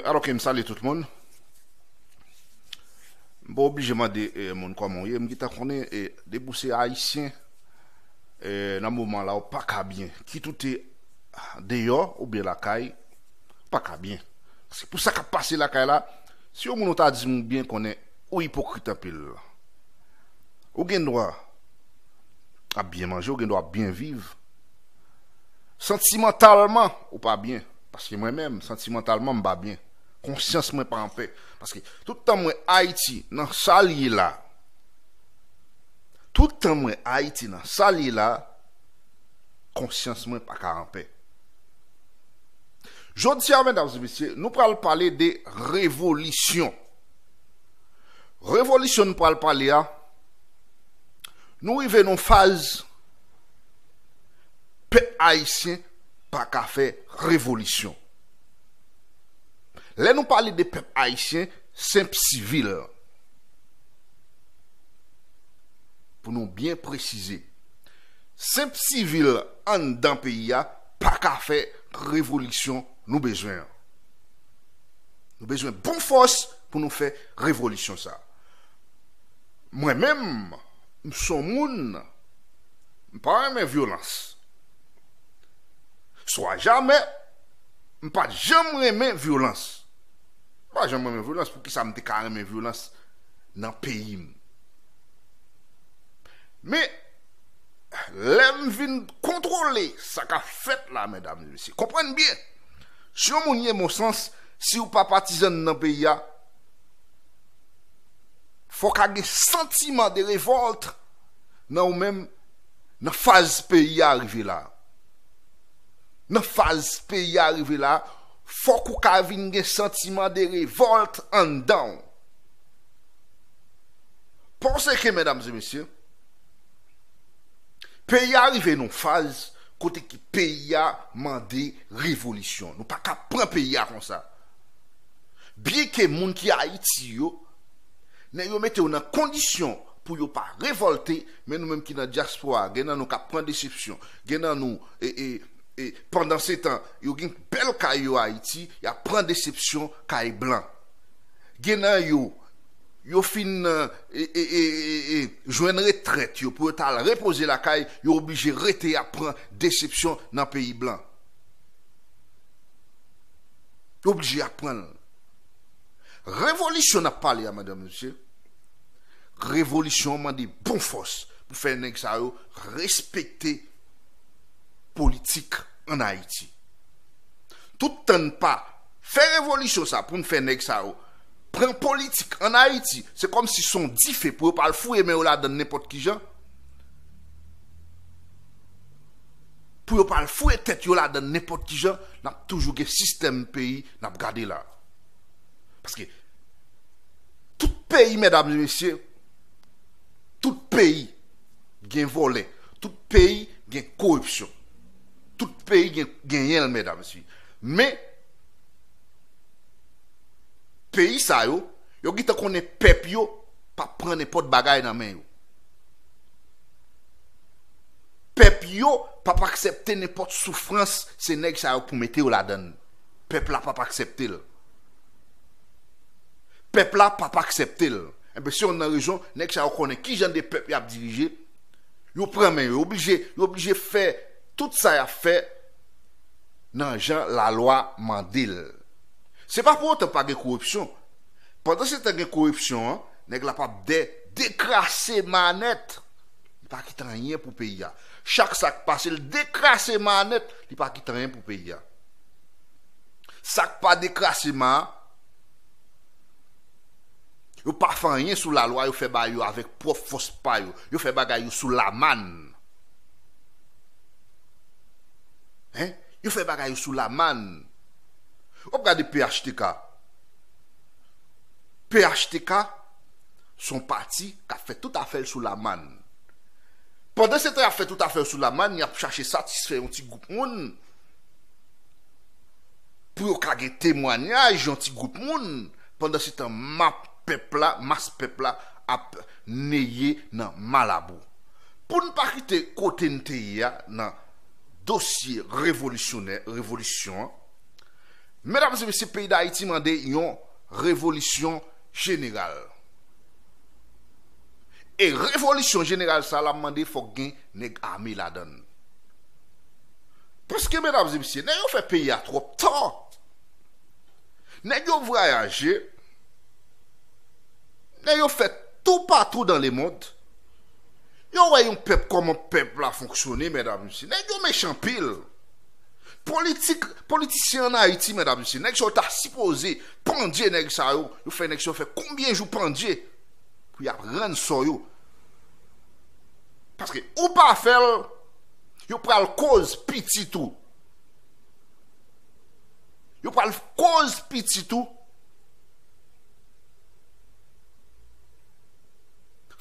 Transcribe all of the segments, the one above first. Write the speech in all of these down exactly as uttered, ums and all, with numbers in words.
Alò ke m salye tout moun. M pa oblije mande eh, moun kòman w ye. M gentan konnen eh, depi w se ayisyen eh, nan moman la w pa ka byen. Kit ou te deyò oubyen lakay, w pa ka byen. Paske pou sa k ap pase lakay la, si yon moun ou ta di m ou byen konnen, ou ipokrit anpil. Ou gen dwa ap byen manje, ou gen dwa ap byen viv. Santimantalman, ou pa byen. Paske mwen menm, santimantalman, m pa byen. Konsyans mwen pa anpè. Paske tout tan mwen Ayiti nan sa l ye la, tout tan mwen Ayiti nan sa l ye la, konsyans mwen pa ka anpè. Jodi a, medam e mesye, nou pral pale de revolisyon. Revolisyon nou pral pale a, nou rive nan faz pèp ayisyen pa ka fè revolisyon. Lè nou pale de pèp ayisyen, senp sivil. Pou nou byen presize, senp sivil anndan peyi a pa ka fè revolisyon nou bezwen an. Nou bezwen bon fòs pou nou fè revolisyon sa. Mwen menm, m se yon moun, m pa renmen vyolans. Swa jamè, m pa t janm renmen vyolans. M pa janm renmen vyolans, poukisa m te ka renmen vyolans nan peyi m? Men, lè m vin kontwole sa k ap fèt la, medam e mesye, konprann byen. Si yon moun ye mon sans, si w pa patizan nan peyi a, fò w ka gen santiman de revòlt nan ou menm, nan faz peyi a rive la. Nan faz peyi a rive la, fòk ou ka vin gen santiman de revòlt anndan w. Paske, medam e mesye, peyi a rive nan yon faz kote ki peyi a mande revolisyon. Nou pa ka pran peyi a konsa. Byenke moun ki Ayiti yo, nèg yo mete yo nan kondisyon pou yo pa revòlte, men nou menm ki nan dyaspora, gen nan nou k ap pran desepsyon, gen nan nou, e, e, e, pandan se tan, yo gen bèl kay yo Ayiti, y ap pran desepsyon kay blan. Gen nan yo, yo fin e, e, e, e, e, jwenn retrèt yo pou yo t al repoze lakay, yo oblije rete ap pran desepsyon nan peyi blan. Yo oblije ap pran l. Revolisyon n ap pale a, medam e mesye, revolisyon an mande bon fòs pou fè nèg sa yo respekte politik ann Ayiti. Tout tan n pa fè revolisyon sa pou n fè nèg sa yo pran politik ann Ayiti, se kòmsi se yon dife pou yo pa al fouye men yo ladan n nenpòt ki jan. Pou yo pa al fouye tèt yo ladan n nenpòt ki jan, n ap toujou gen sistèm peyi n ap gade la. Paske tout peyi, medam e mesye, tout peyi gen vòlè, tout peyi gen koripsyon, tout peyi gen genyen l, medam e mesye. Men, peyi sa yo, yo gentan konnen pèp yo p ap pran nenpòt bagay nan men yo. Pèp yo p ap aksepte nenpòt soufrans se nèg sa yo pou mete yo ladan l. Pèp la p ap aksepte l. Pèp la p ap aksepte l. Enben, se youn nan rezon nèg sa yo konnen ki jan de pèp y ap dirije. Yo pran men yo, yo oblije, yo oblije fè tout sa y ap fè nan jan lalwa mande l. Se pa pou otan pa gen koripsyon. Pandan se tan gen koripsyon an, nèg la p ap dè dekrase manèt. Li pa kite anyen pou peyi a. Chak sa k pase, l dekrase manèt, li pa kite anyen pou peyi a. Sa k pa dekrase ma, yo pa fè anyen sou lalwa, yo fè bagay yo avèk pwòp fòs pa yo. Yo fè bagay yo sou lamann. Hein? Yo fè bagay yo sou lamann. W ap gade P H T K. P H T K, se yon pati k ap fè tout afè l sou lamann. Pandan se tan y ap fè tout afè yo sou lamann, y ap chache satisfè yon ti gwoup moun pou yo ka gen temwanyaj yon ti gwoup moun. Pandan se tan, map pèp la, mas pèp la ap neye nan malabou. Pou n pa kite kote n te ye a nan dosye revolisyonè, revolisyon an, Medam e mesye, peyi Dayiti mande yon revolisyon jeneral. E revolisyon jeneral sa l ap mande, fòk gen nèg ame ladan l. Paske, medam e mesye, nèg yo fè peyi a twòp tò. Nèg yo vwayaje, nèg yo fè toupatou dans le monde. Yo wè yon pèp, kòman pèp la fonksyone, medam e mesye. Nèg yo mechan anpil. Politik, politisyen ann Ayiti, medam e mesye, nèg sa yo ta sipoze pandye nèg sa yo. Yo fè nèg sa yo fè konbyen jou pandye pou y ap rann sò yo. Paske ou pa fè l, yo pral koz pitit ou. Yo pral koz pitit ou.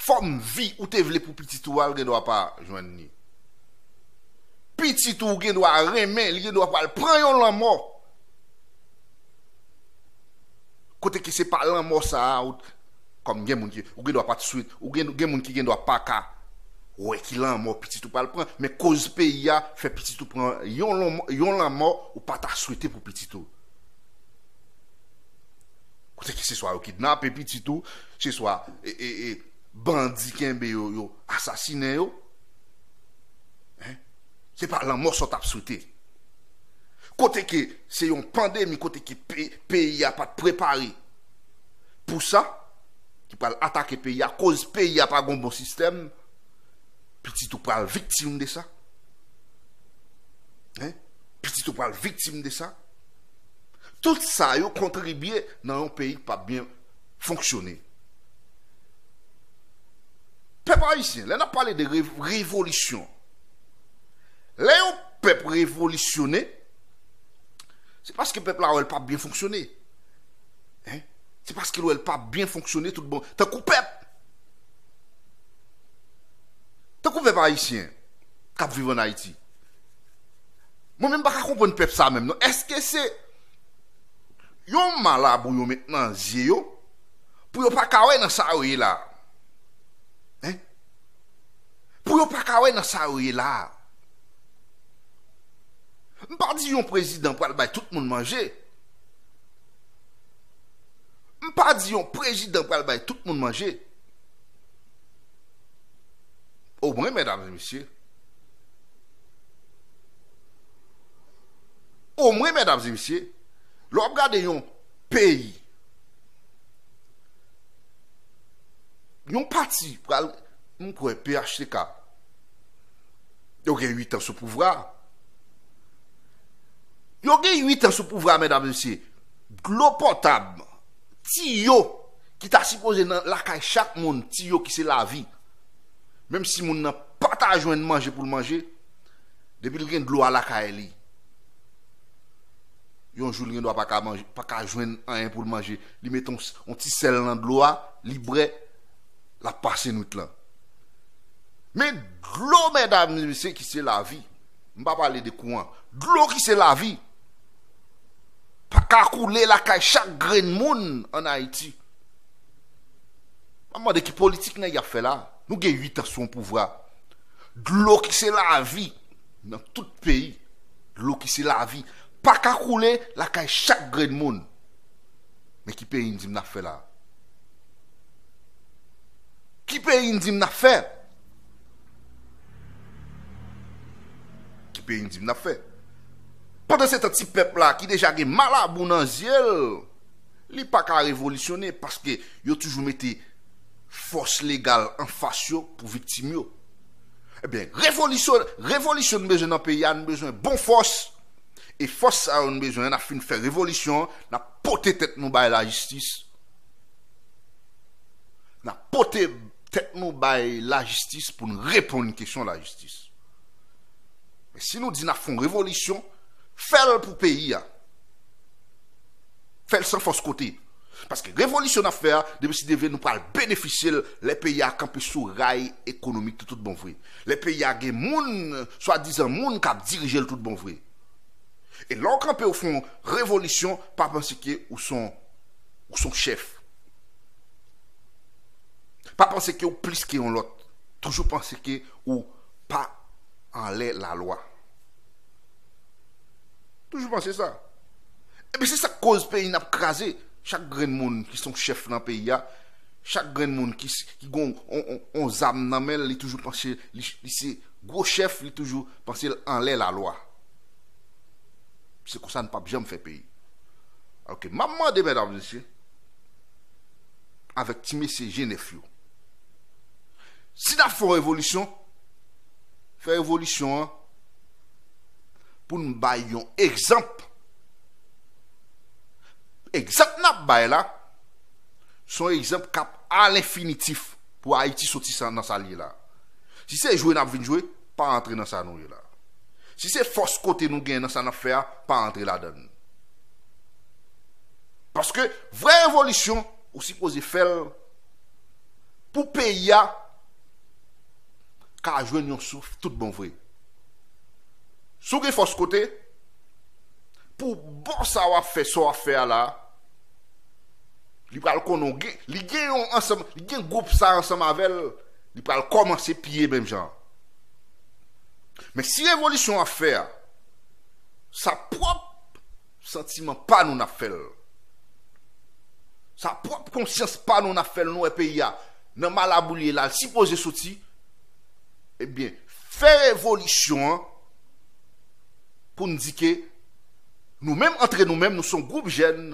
Fòm vi ou te vle pou pitit ou a, l gen dwa pa jwenn li. Pitit ou gen dwa renmen, li gen dwa pral pran yon lanmò. Kote ke se pa lanmò sa a, ou, kòm gen moun ki, ou gen dwa pa t swete, ou gen, gen moun ki gen dwa pa ka wè ki lanmò pitit ou pral pran, men koz peyi a fè pitit ou pran yon lanmò, yon lanmò ou pa ta swete pou pitit ou. Kote ke se swa yo kidnape pitit ou, se swa, e, e, e, bandi kenbe yo, yo asasinen yo. Hein? Se pa lanmò sa w t ap swete. Kote ke se yon pandemi, kote ke pe-, peyi a pa t prepare pou sa, ki pral atake peyi a, koz peyi a pa gon bon sistèm, pitit ou pral viktim de sa. Hein? Pitit ou pral viktim de sa. Tout sa yo kontribye nan yon peyi k p ap byen fonksyone. Pèp ayisyen, lè n ap pale de rev-, revolisyon, lè yon pèp revolisyone, se paske pèp la wè l p ap byen fonksyone. Hein? Se paske l wè l p ap byen fonksyone tout bon. Tankou pèp. Tankou pèp ayisyen k ap viv ann Ayiti. Mwen menm m pa ka konprann pèp sa menm non. Èske se yon malabou yo met nan zye yo pou yo pa ka wè nan sa yo ye la? Hein? Pou yo pa ka wè nan sa yo ye la? M pa di yon prezidan pral bay tout moun manje. M pa di yon prezidan pral bay tout moun manje. Omwen, medam e mesye, omwen, medam e mesye, lè w ap gade yon peyi, yon pati pral, m kwè P H T K, yo gen uit an sou pouvwa. Yo gen uit an sou pouvwa, medam e mesye. Dlo potab, tiyo ki ta sipoze nan lakay chak moun, tiyo ki se lavi. Menm si moun nan pa ta jwenn manje pou l manje, depi l gen dlo a lakay li, yon jou li gen dwa pa ka manje, pa ka jwenn anyen pou l manje. Li mete yon, yon ti sèl nan dlo a, li bwè, l ap pase nwit lan. Men dlo, medam e mesye, ki se lavi. M pa pale de kouran. Dlo ki se lavi. Pa ka koule lakay chak grenn moun ann Ayiti. M ap mande ki politik nèg y ap fè la. Nou gen uit an sou yon pouvwa. Dlo ki se lavi nan tout peyi. Dlo ki se lavi. Pa ka koule lakay chak grenn moun. Men ki peyi n di m n ap fè la? Ki peyi n di m n ap fè? Ki peyi n di m n ap fè? Pandan se tan, ti pèp la ki deja gen malabou nan zye l, li pa ka revolisyone paske yo toujou mete fòs legal anfas yo pou viktim yo. Ebyen, revolisyon, revolisyon n bezwen nan peyi a, n bezwen bon fòs. E fòs sa yo n bezwen, n ap fin fè revolisyon an, n ap pote tèt nou bay lajistis. N ap pote tèt nou bay lajistis pou n reponn kesyon lajistis. Men si nou di n ap fè yon revolisyon, fè l pou peyi a. Fè l san fòs kote. Paske revolisyon n ap fè a, depi si Dye vle, nou pral benefisye l lè peyi a kanpe sou ray ekonomik tout, tout bon vre. Lè peyi a gen moun, swadizan moun k ap dirije l tout bon vre. E lè w kanpe, w fè yon revolisyon, pa panse ke ou se yon, ou se yon chèf. Pa panse ke w plis ke yon lòt. Toujou panse ke ou pa anlè lalwa. Toujou panse sa. Ebyen, se sa k koz peyi n ap kraze. Chak grenn moun ki se yon chèf nan peyi a, chak grenn moun ki, ki gen yon, yon, yon zam nan men l, li toujou panse li, li se gwo chèf, li toujou panse l anlè lalwa. Se konsa n p ap janm fè peyi. Alò ke m ap mande, medam, mesye, avèk ti mesye G nèf yo, si n ap fè yon revolisyon, fè revolisyon an pou n bay yon egzanp. Egzanp n ap bay la, se yon egzanp k ap alenfinitif pou Ayiti soti sa, nan sa l ye la. Si se jwe n ap vin jwe, pa antre nan sa nou ye la. Si se fòs kote nou gen nan sa n ap fè a, pa antre ladan l. Paske vrè revolisyon, ou sipoze fè l pou peyi a ka jwenn yon souf tout bon vre. Si w gen fòs kote, pou bon sa w ap fè, sa w ap fè a la, li pral konnen w gen, li gen yon ansanm, li gen gwoup sa ansanm avè l, li pral kòmanse piye menm jan. Men si revolisyon w ap fè a, sa pwòp santiman pa nou n ap fè l. Sa pwòp konsyans pa nou n ap fè l, nou wè peyi a nan malabou l ye la, l sipoze soti. Ebyen, fè revolisyon an pou n di ke nou menm, antre nou menm, nou se yon gwoup jèn,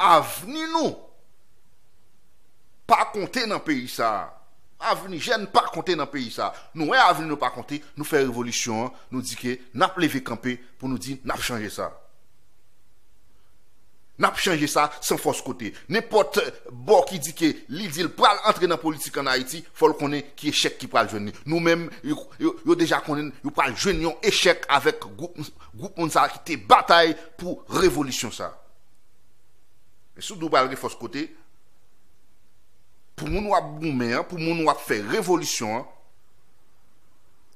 avni nou pa konte nan peyi sa a. Avni jèn pa konte nan peyi sa a. Nou wè avni nou pa konte, nou fè revolisyon an, nou di ke n ap leve kanpe pou nou di n ap chanje sa. N ap chanje sa san fòs kote. Nenpòt bò ki di ke li di l pral antre nan politik ann Ayiti, fò l konnen ki echèk ki pral jwenn li. Nou menm, yo, yo, yo deja konnen yo pral jwenn yon echèk avèk gwoup, gwoup moun sa a ki te batay pou revolisyon sa a. Men si w di w pral gen fòs kote, pou moun w ap goumen an, pou moun w ap fè revolisyon an,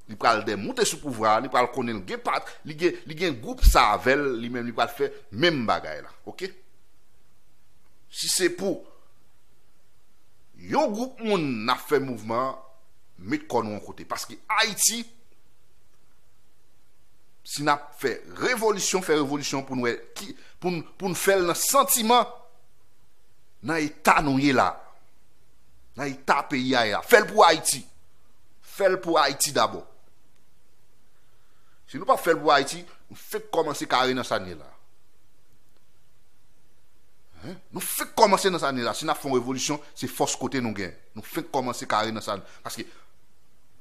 li pral dè moute sou pouvwa a, li pral konnen l gen pat, li gen, li gen gwoup sa avè l, li menm li pral fè menm bagay la. Oke? Si se pou yon gwoup moun n ap fè mouvman an, met kò nou yon kote. Paske Ayiti, si n ap fè revolisyon, fè revolisyon pou n wè ki, pou n, pou n fè l nan santiman, nan eta nou ye la, nan eta peyi a ye la. Fè l pou Ayiti. Fè l pou Ayiti dabò. Si nou pa fè l pou Ayiti, nou fenk kòmanse kare nan sa n ye la. Hein? Nou fenk kòmanse nan sa n ye la. Si n ap fè yon revolisyon, se fòs kote nou gen. Nou fenk kòmanse kare nan sa n, paske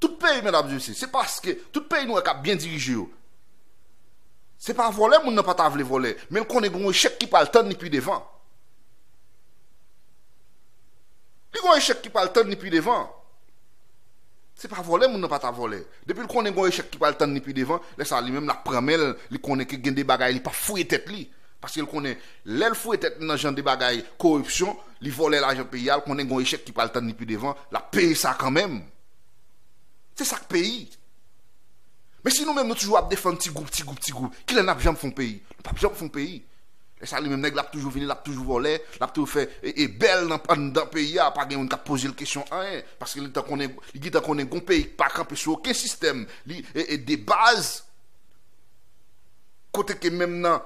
tout peyi, medam e mesye, se paske tout peyi nou wè k ap byen dirije yo, se pa vòlè moun nan pa ta vle vòlè, men l konnen gen yon echèk ki pral tann li pi devan. Li gen yon echèk ki pral tann li pi devan. Se pa vòlè moun nan pa ta vòlè. Depi l konnen gen yon echèk ki pral tann li pi devan, lè sa a li menm l ap pran men l, li konnen ke gen de bagay li p ap fouye tèt li. Paske l konnen lè l fouye tèt li nan jan de bagay koripsyon, li vòlè lajan peyi a, l konnen gen yon echèk ki pral tann li pi devan, l ap peye sa kanmenm. Se sa k peyi. Men si nou menm nou toujou ap defann ti gwoup, ti gwoup, ti gwoup, kilè n ap janm fè yon peyi? Nou p ap janm fè yon peyi. Lè sa li menm nèg l ap toujou vini, l ap toujou vòlè, l ap toujou fè e, e bèl nan, anndan peyi a, pa gen moun k ap poze l kesyon anyen, paske li gentan konnen, li gentan konnen gon peyi k pa kanpe sou okenn sistèm, li e, e de baz, kote ke menm nan,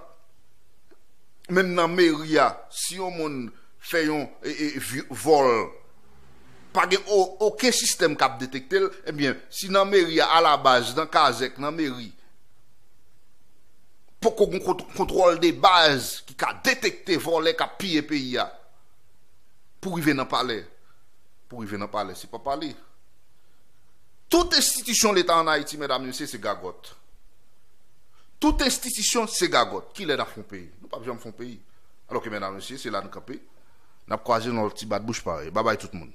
menm nan meri a, si yon moun fè yon e, e, vy-, vòl, pa gen o-, okenn sistèm k ap detekte l, ebyen, si nan meri a, alabaz, nan kazèk, nan meri, poko gen kont-, kontwòl de baz ki ka detekte vòlè k ap piye peyi a, pou rive nan palè, pou rive nan palè, se pa pale. Tout enstitisyon Leta ann Ayiti, medam, mesye, se gagòt. Tout enstitisyon se gagòt. Kilè n ap fè yon peyi? Nou p ap janm fè yon peyi. Alò ke, medam, mesye, se la n kanpe. N ap kwaze nan lòt ti bat bouch parèy. Babay tout moun.